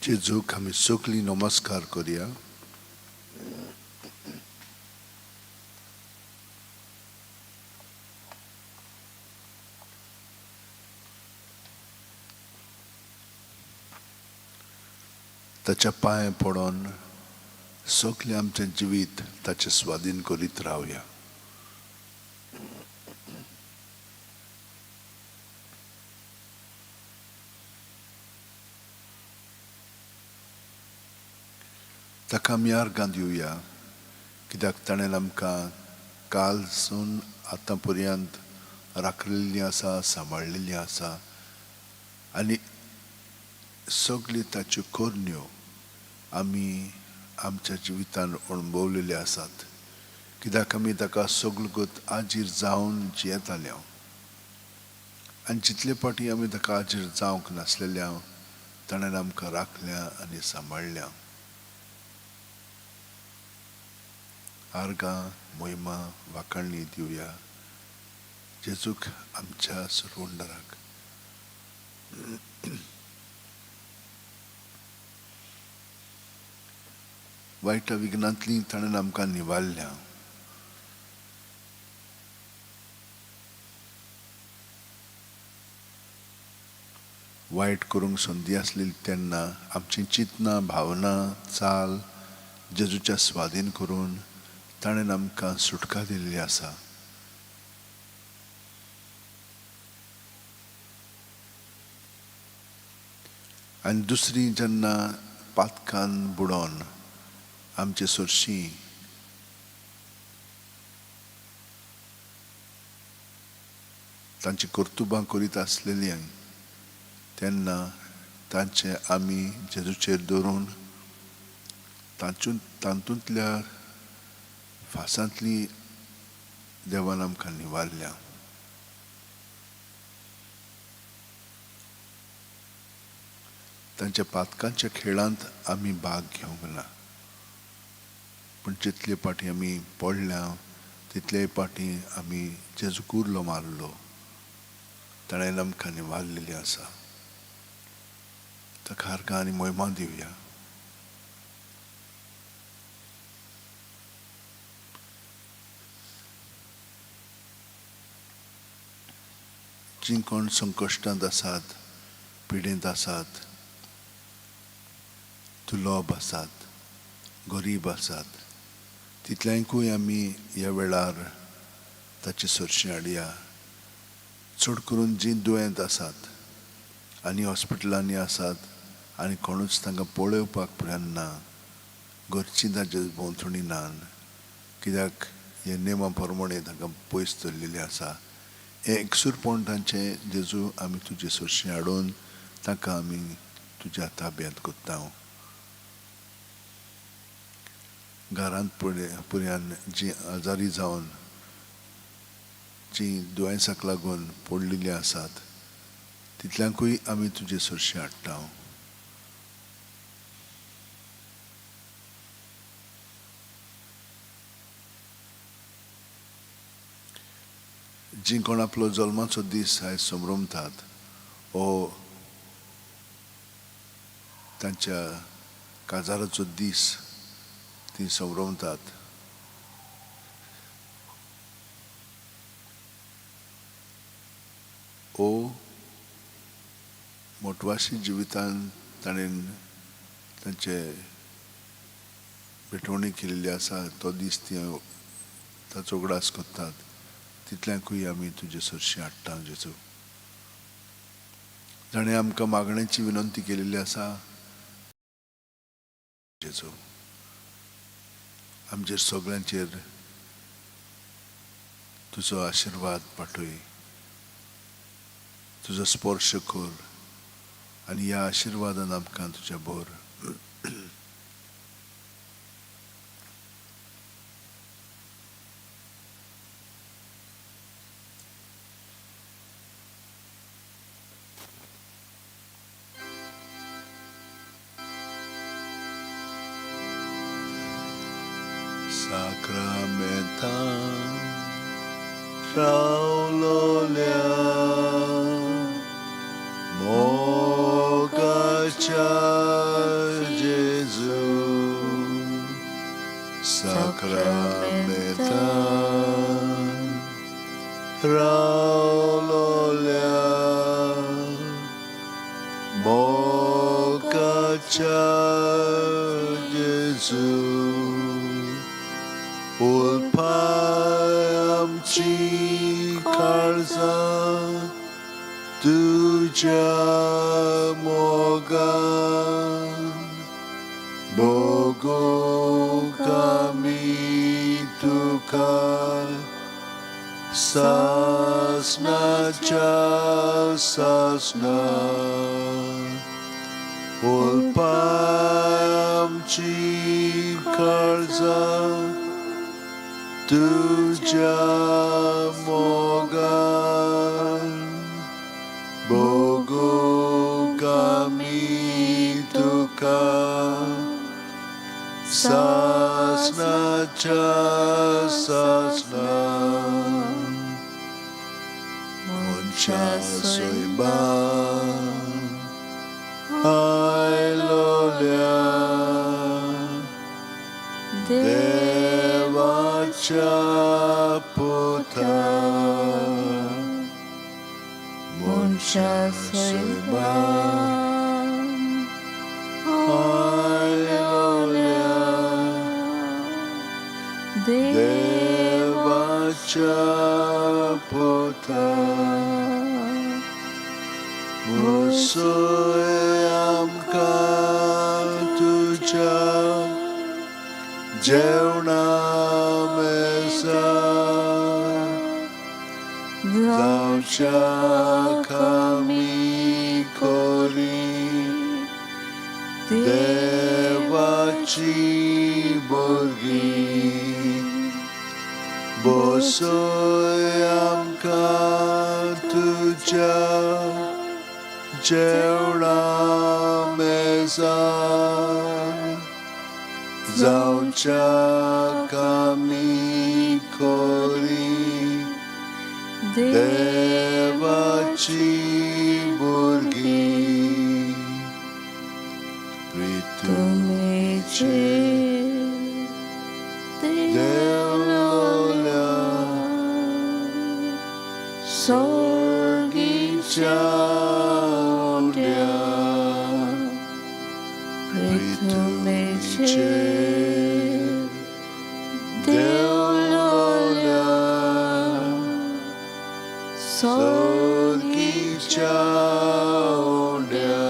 जेजूक आमी सगळीं नमस्कार करया. ताच्या पांय पडोन सगळें आमचें जिवीत ताचे स्वाधीन करीत रावया. ताका आमी आर्गां दिवया, कित्याक ताणें आमकां कालसून आतां पर्यंत राखलेली आसा, सांबाळलेली आसा आनी सगळ्यो ताच्यो करण्यो आमी आमच्या जिवितान अणभवलेले आसात. कित्याक आमी ताका सगळगत आजीर जावन जियेताले आनी जितले फावटी आमी ताका आजीर जावंक नासलेल्या ताणें आमकां राखल्या आनी सांबाळ्ळ्या. आर्गां मोहिमा वाखाणणी दिवया जेजूक आमच्या सरवंडराक. वायटा विघ्नांतली ताणें आमकां निवारल्या. वायट करूंक संदी आसली तेन्ना आमची चिंतनां, भावना, चाल जेजूच्या स्वाधीन करून ताणें आमकां सुटका दिल्ली आसा. आनी दुसरी जेन्ना पातकान बुडोवन आमचे सरशी तांची कर्तुबां करीत आसलेली तेन्ना तांचे आमी जेजूचेर दवरून तातूंतल्या फासांतली देवान आमकां निवारल्या. तांच्या पातकांच्या खेळांत आमी भाग घेवंक ना, पूण जितले फावटी आमी पडल्या तितले फावटी आमी जेजूक उरलो मारलो, ताणें आमकां निवारलेली आसा. ताका आर्गां आनी मोहिमा दिवया. जीं कोण संकश्टांत आसात, पिडेंत आसात, दुर्लभ आसात, गरीब आसात, तितल्यांकूय आमी ह्या वेळार ताचे सरशी हाडया. चड करून जीं दुयेंत आसात आनी हॉस्पिटलांनी आसात आनी कोणूच तांकां पळोवपाक पर्यंत ना, घरचीं तांचे भोंवतणी ना, कित्याक हे नेमा प्रमाणे तांकां पयस दवरलेलें आसा. हें एकसूरपण तांचें जेजू आमी तुजे सरशी हाडून तांकां आमी तुज्या ताब्यांत करता. घरांत पर्यान जीं आजारी जावन जीं दुयेंसाक लागून पडलेलीं आसात तितल्यांकूय आमी तुजे सरशी हाडटा. जीं कोण आपलो जल्माचो दीस आयज संभ्रमतात ओ तांच्या काजाराचो दीस तीं संभ्रमतात, ओ मोटवाशी जिवितान ताणें तांचे भेटवणी केल्ली आसा तो दीस ती ताचो उगडास करतात, तितल्यांकूय आमी तुजे सरशी हाडटा. जेजू जाणें आमकां मागण्याची विनंती केलेली आसा, जेजू आमचेर सगळ्यांचेर तुजो आशिर्वाद पाठय, तुजो स्पर्श कर आनी ह्या आशिर्वादान आमकां तुज्या भर. साक्रामेंतान रावलोल्या मोगाच्या रावलोल्या मोगाच्या जेजू उलपाय आमची काळजां तुज्या मोगान भोगूंक आमी तुका सासनाच्या सासना उलपाय आमची काळजां तुज्या मोगान भोगूंक आमी तुका सासनाच्या सासना मनशा सैमान आयलोल्या देवाच्या पुता मनशा सैमान आयलोल्या देवाच्या पुता बसय आमकां तुज्या जेवणा मेजार जावच्याक आमी करी देवाची भुरगीं बसय आमकां तुज्या जेवणा मेजार जावच्याक आमी करी देवाची भुरगीं प्रितुमेचे देवलोल्या सर्गीच्या उंड्या प्रितुमेचे देवलोल्या सर्गीच्या उंड्या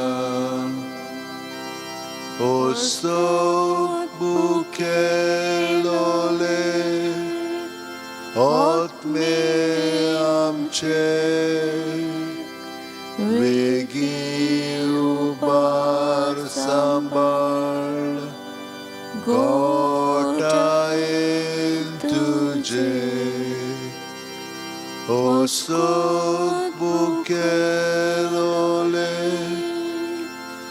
ओसोक बुकेलोले आत्मे आमचे वेगीं उबार सांबाळ गोटायेन तुजे ओसोक बुकेलोले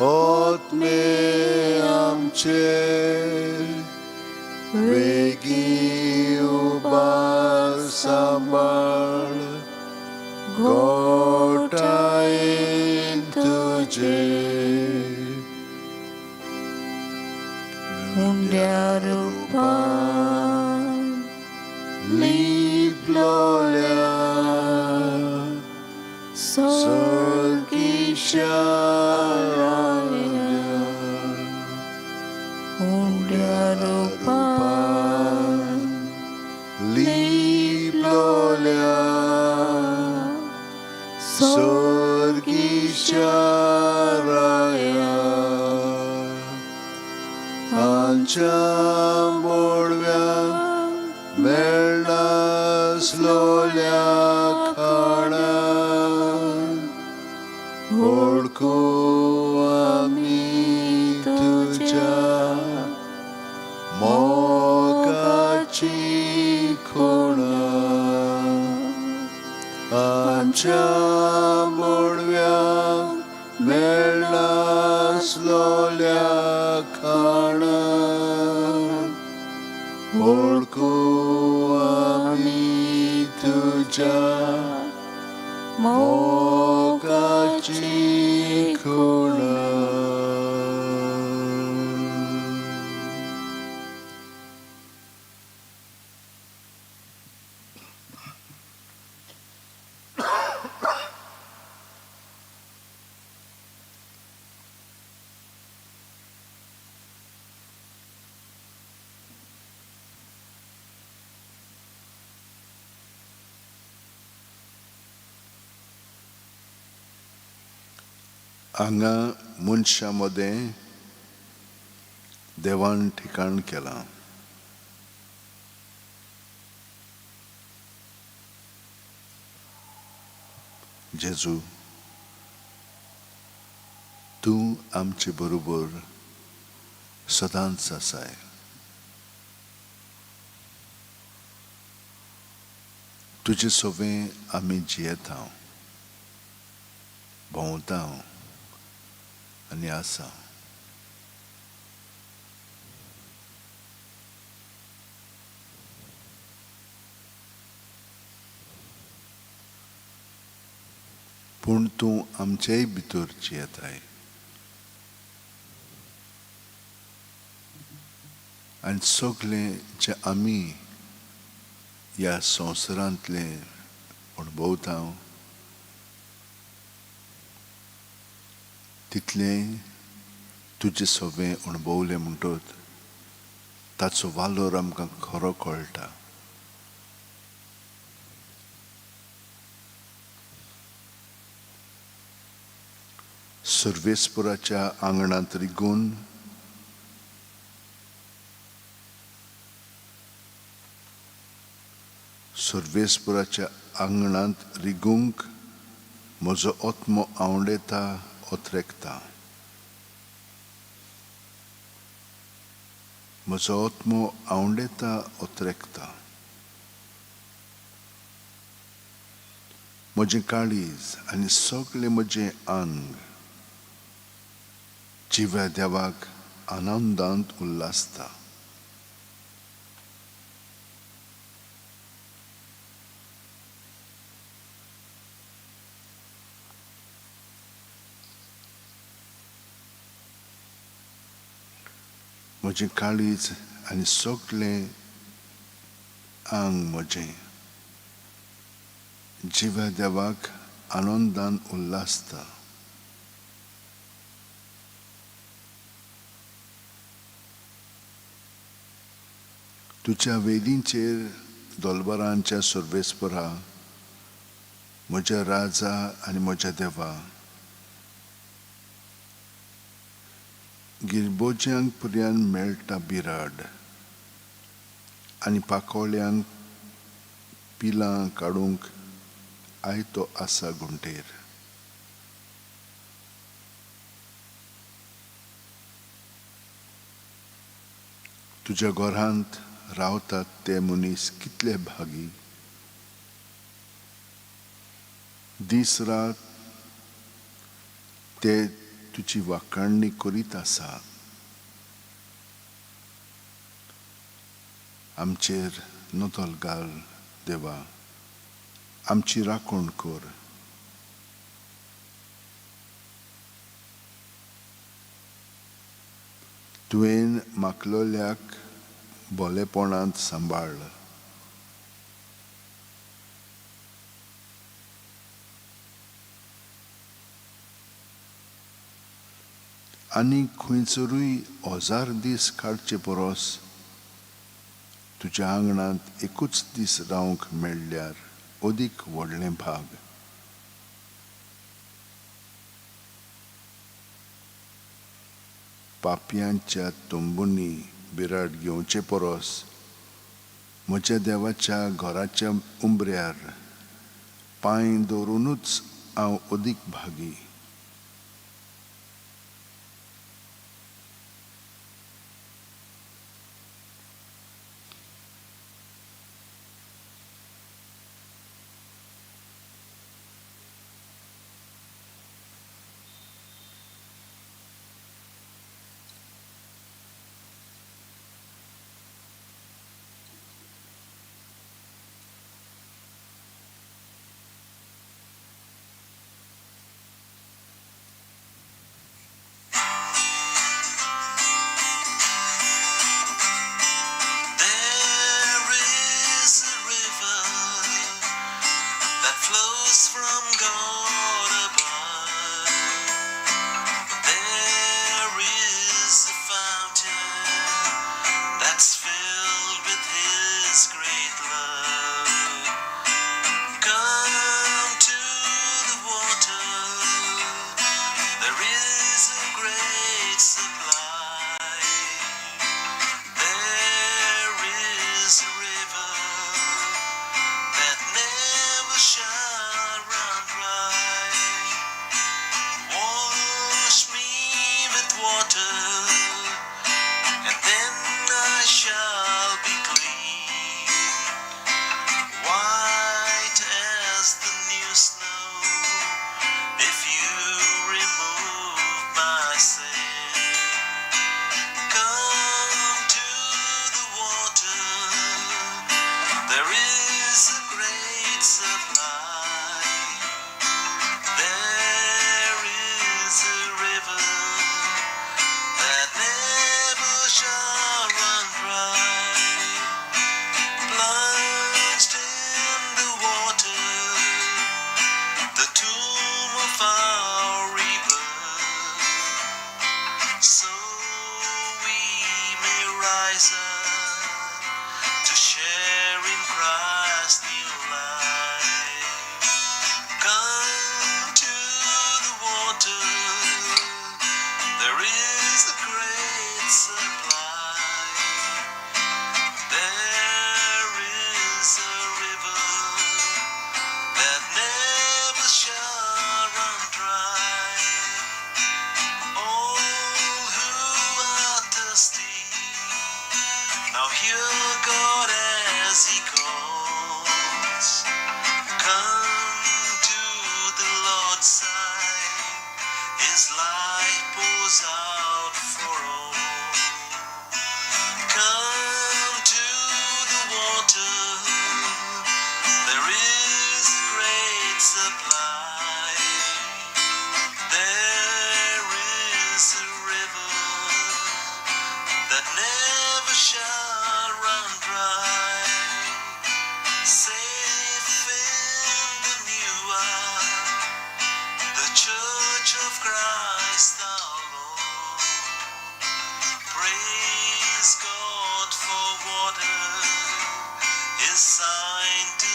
आत्मे आमचे वेगीं उबार सांबाळ गोटायेन तुजे हुंड्या रुपान लिपलोल्या सर्गीच्या हुंड्या रुपान लिपलोल्या सर्गीच्या राया आमच्या बोडव्यांक मेळनासलोल्या खाणान वळखूं आमी तुज्या मोगाची खुणा आमच्या बोडव्यांक मेळनासलोल्या खाणान वळखूं आमी तुज्या मोगाची खुणा. हांगा मनशां मदें देवान ठिकाण केलां. जेजू, तूं आमचे बरोबर सदांच आसाय. तुजे सोवें आमी जियेता, भोंवता आनी आसा. पूण तूं आमचेय भितर जियेताय आनी सगळें जें आमी ह्या संवसारांतलें अणभवता तितलें तुजें सगळें अणभवलें म्हणटत ताचो वालोर आमकां खरो कळटा. सर्वेस्पराच्या आंगणांत रिगून सर्वेस्पराच्या आंगणांत रिगूंक म्हजो आत्मो आवडेता ओत्रेकता. म्हजो आत्मो आवडेता ओत्रेकता. म्हजें काळीज आनी सगळें म्हजें आंग जिव्या देवाक आनंदांत उल्हासता. म्हजें काळीज आनी सगळें आंग म्हजें जिव्या देवाक आनंदान उल्हासता. तुज्या वेदींचेर दोलबरांच्या सर्वेस्परा, म्हज्या राजा आनी म्हज्या देवा, गिरबोज्यांक पर्यंत मेळटा बिराड आनी पाकोळ्यांक पिलां काडूंक आयतो आसा गुंटेर. तुज्या घरांत रावतात ते मनीस कितले भागी. दीस रात ते तुजी वाखाणणी करीत आसा. आमचेर नदल घाल देवा, आमची राखण कर. तुवें माकलोल्याक भोलेपणांत सांबाळ. आनी खंयसरूय 1000 दीस काडचे परस तुज्या आंगणांत एकूच दीस रावंक मेळ्ळ्यार अदीक व्हडलें भाग. पापयांच्या तंबूंनी बिराड घेवचे परस म्हज्या देवाच्या घराच्या उंबऱ्यार पांय दवरुनूच हांव अदीक भागी.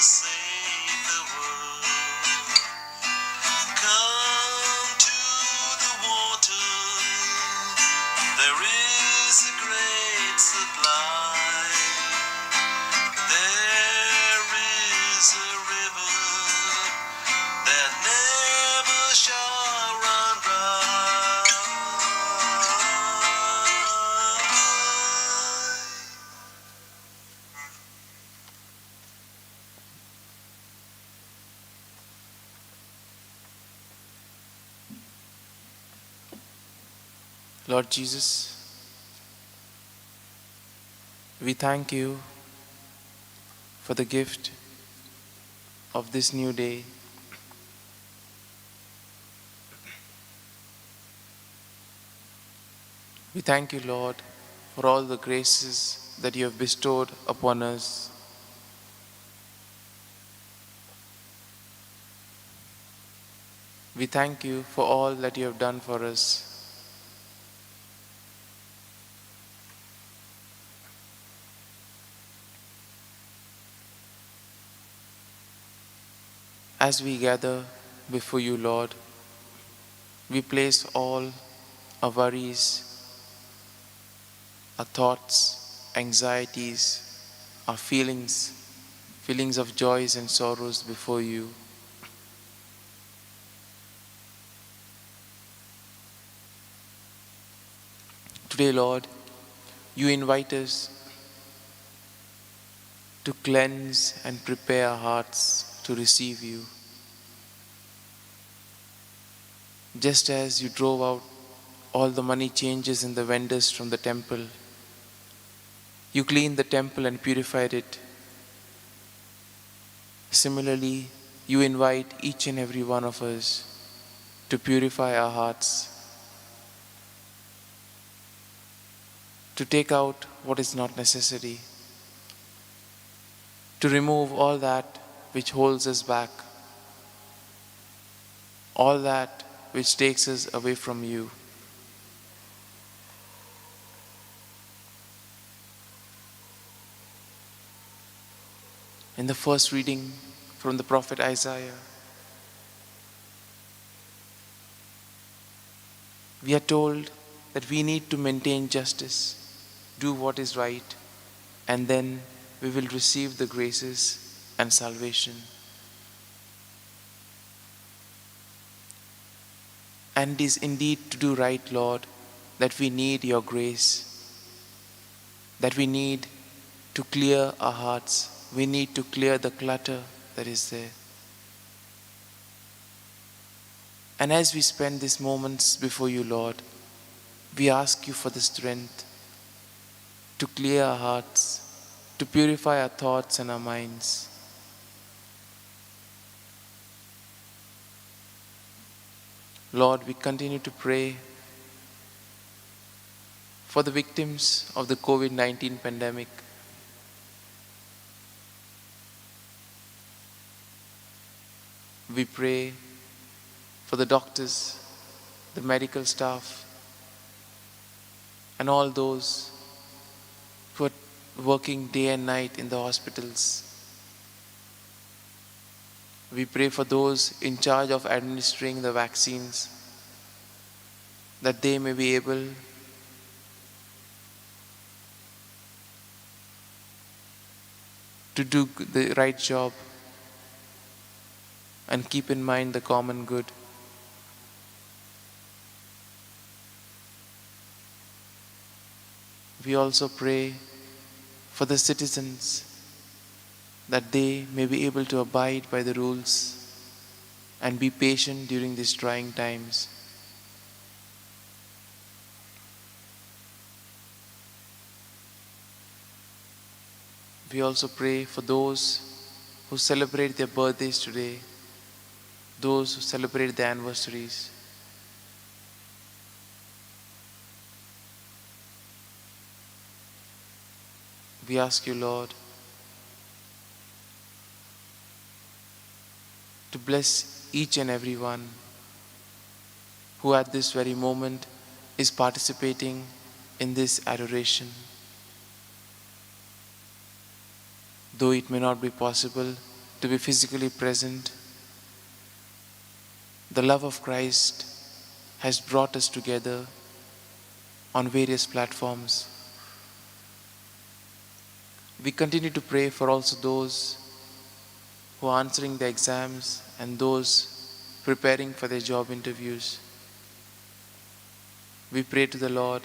save the world. Come to the water, there is a great supply. There is a river that never shall run dry. Lord Jesus, we thank you for the gift of this new day. We thank you, Lord, for all the graces that you have bestowed upon us. We thank you for all that you have done for us. As we gather before you, Lord, we place all our worries, our thoughts, anxieties, our feelings, feelings of joys and sorrows before you. Today, Lord, you invite us to cleanse and prepare our hearts to receive you. Just as you drove out all the money changers and the vendors from the temple, you cleaned the temple and purified it. Similarly, you invite each and every one of us to purify our hearts, to take out what is not necessary, to remove all that which holds us back, all that which takes us away from you. In the first reading from the prophet Isaiah, we are told that we need to maintain justice, do what is right, and then we will receive the graces and salvation. And it is indeed to do right, Lord, that we need your grace, that we need to clear our hearts, we need to clear the clutter that is there. And as we spend these moments before you, Lord, we ask you for the strength to clear our hearts, to purify our thoughts and our minds. Lord, we continue to pray for the victims of the COVID-19 pandemic. We pray for the doctors, the medical staff, and all those who are working day and night in the hospitals. We pray for those in charge of administering the vaccines, that they may be able to do the right job and keep in mind the common good. We also pray for the citizens, that they may be able to abide by the rules and be patient during these trying times. We also pray for those who celebrate their birthdays today, those who celebrate their anniversaries. We ask you, Lord, to bless each and every one who at this very moment is participating in this adoration. Though it may not be possible to be physically present, the love of Christ has brought us together on various platforms. We continue to pray for also those who are answering their exams and those preparing for their job interviews. We pray to the Lord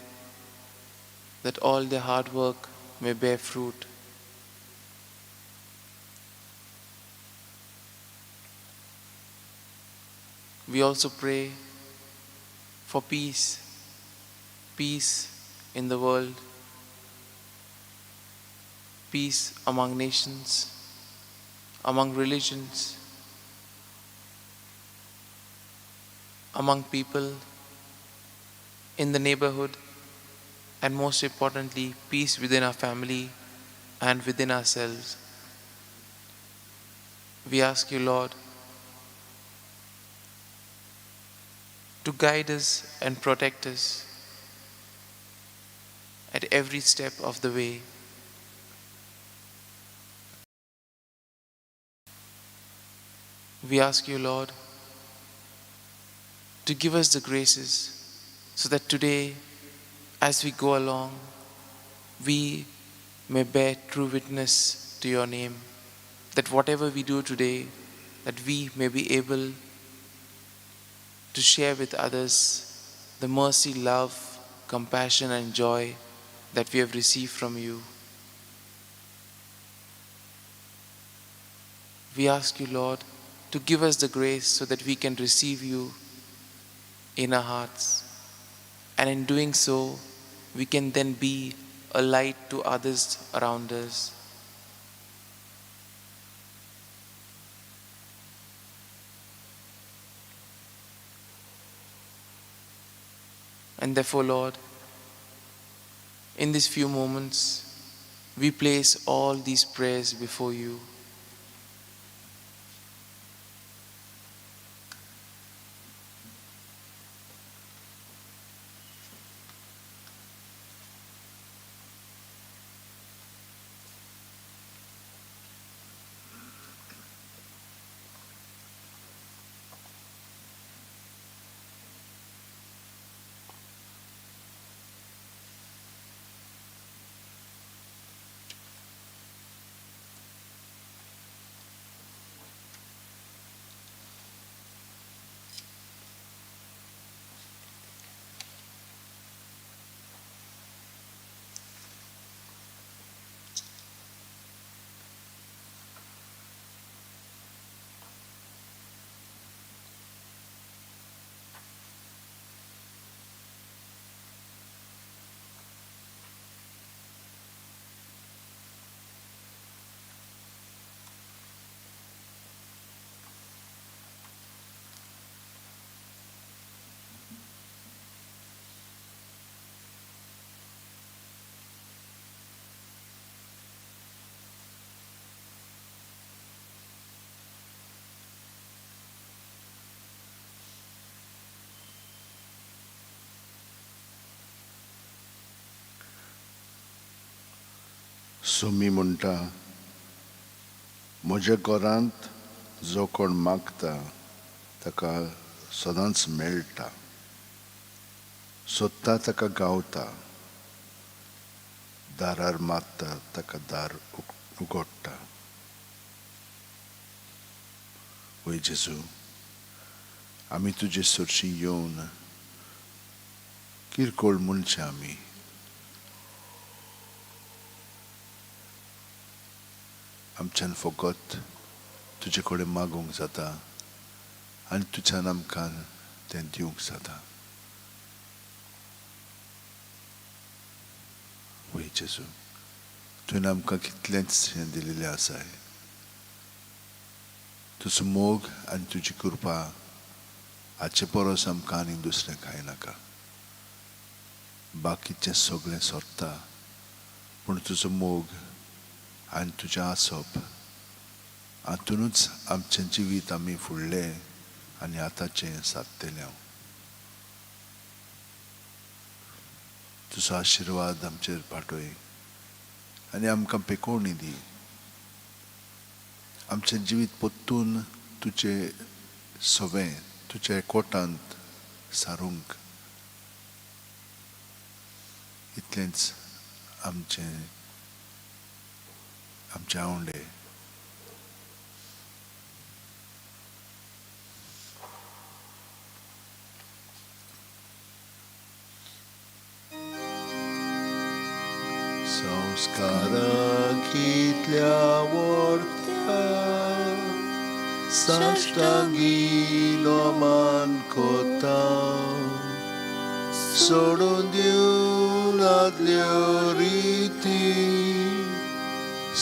that all their hard work may bear fruit. We also pray for peace, peace in the world, peace among nations, among religions, among people, in the neighborhood, and most importantly, peace within our family and within ourselves. We ask you, Lord, to guide us and protect us at every step of the way. We ask you, Lord, to give us the graces so that today, as we go along, we may bear true witness to your name, that whatever we do today, that we may be able to share with others the mercy, love, compassion, and joy that we have received from you. We ask you, Lord, to give us the grace so that we can receive you in our hearts. And in doing so, we can then be a light to others around us. And therefore, Lord, in these few moments, we place all these prayers before you. Somi म्हणटा, म्हज्या घरांत जो कोण मागता ताका सदांच मेळटा, सोदता ताका गावता, दारार मारता ताका दार उगडटा. वय जेजू, आमी तुजे सरशीं येवन किरकोळ म्हणचें आमी आमच्यान फकत तुजे कडेन मागूंक जाता आनी तुज्यान आमकां तें दिवंक जाता. वय जेजू, तुवें आमकां कितलेंच हें दिलेलें आसाय. तुजो मोग आनी तुजी कृपा हाचे परस आमकां आनी दुसरें कांय नाका. बाकीचें सगळें सोदता, पूण तुजो मोग आनी तुजें आसप हातूनच आमचें जिवीत आमी फुडलें आनी आतांचें सादतलें. हांव तुजो आशिर्वाद आमचेर पाठय आनी आमकां पेकोवणी दी. आमचें जिवीत परतून तुजे सवें तुज्या एकवटांत सारूंक इतलेंच आमचें आमचे आवंडे. संस्कारा कितल्या वर्त्या साश्टांगी नोमान कोता सोडून दिवन आदल्यो रिती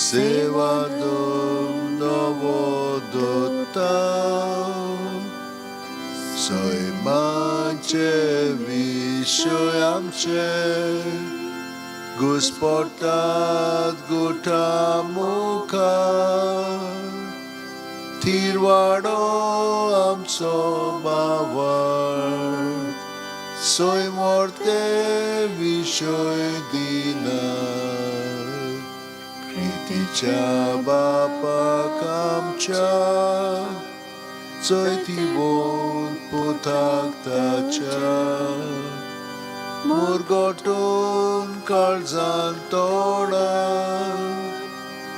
सेवा नवो दोता सैमाचे विशय आमचे घुस्पटात गुठा मुखार थिरवाडो आमचो बावड सैमोर्ते विशय दिना प्रितीच्या बापाक आमच्या चोयती पुताक ताच्या मुरगोटून काळजान तोडा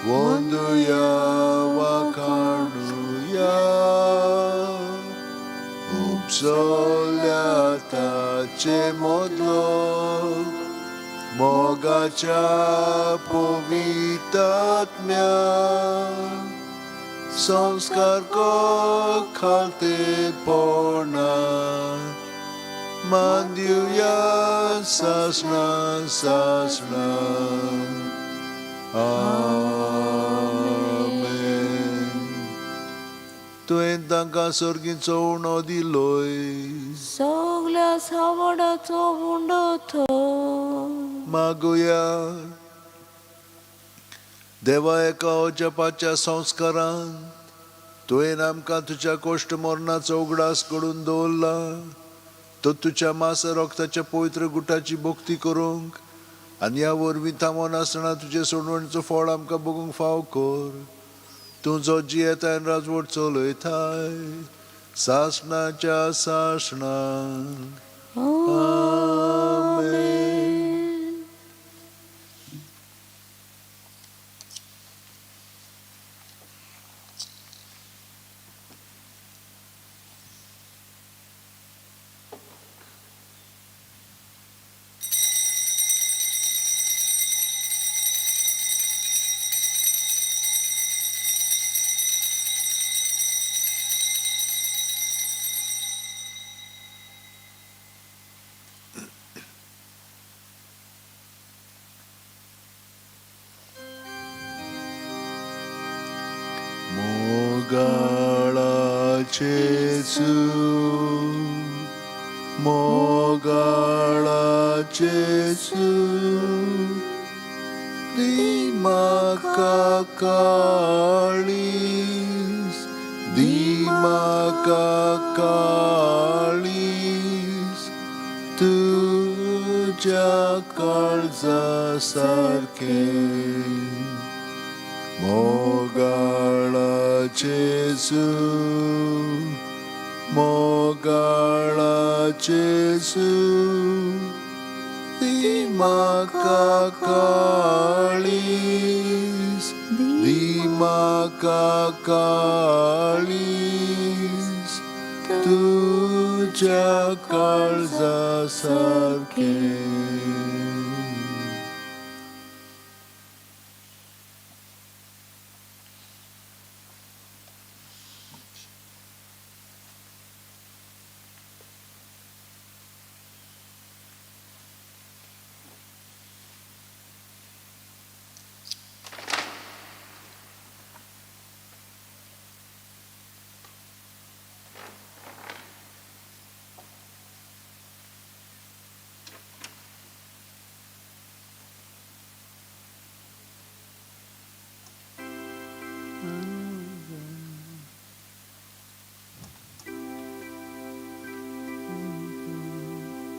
वंदुया वाखाणुया उपसल्या ताचे मोदलो मोगाच्या पवितात्म्या संस्कार को खालतेपणा मान दिवया सासणा सासणा. आमेन. तुवें तांकां सर्गीचो उणो दिलोय सगल्या सावडाचो उंडो थो. मागुया. देवा, एका अजपाच्या संस्कारान तुवें आमकां तुज्या कोश्ट मरणाचो उगडास करून दवरला. तो तुज्या मास रक्ताच्या पवित्र गुटाची भक्ती करूंक आनी ह्या वरवीं थांबोन आसतना तुजे सोडवणीचो फळ आमकां बगूंक फाव कर. तूं जो जियेताय आनी राजवट चलयताय सासणाच्या सासणाक. आमेन. मोगाळा जेजू, मोगाळा जेजू, दी म्हाका काळीज, दी म्हाका काळीज तुज्या काळजा सारकें. मोगाळा जेजू, मोगाळा जेजू, दी म्हाका काळीज, दी म्हाका काळीज तुज्या काळजा सारकें.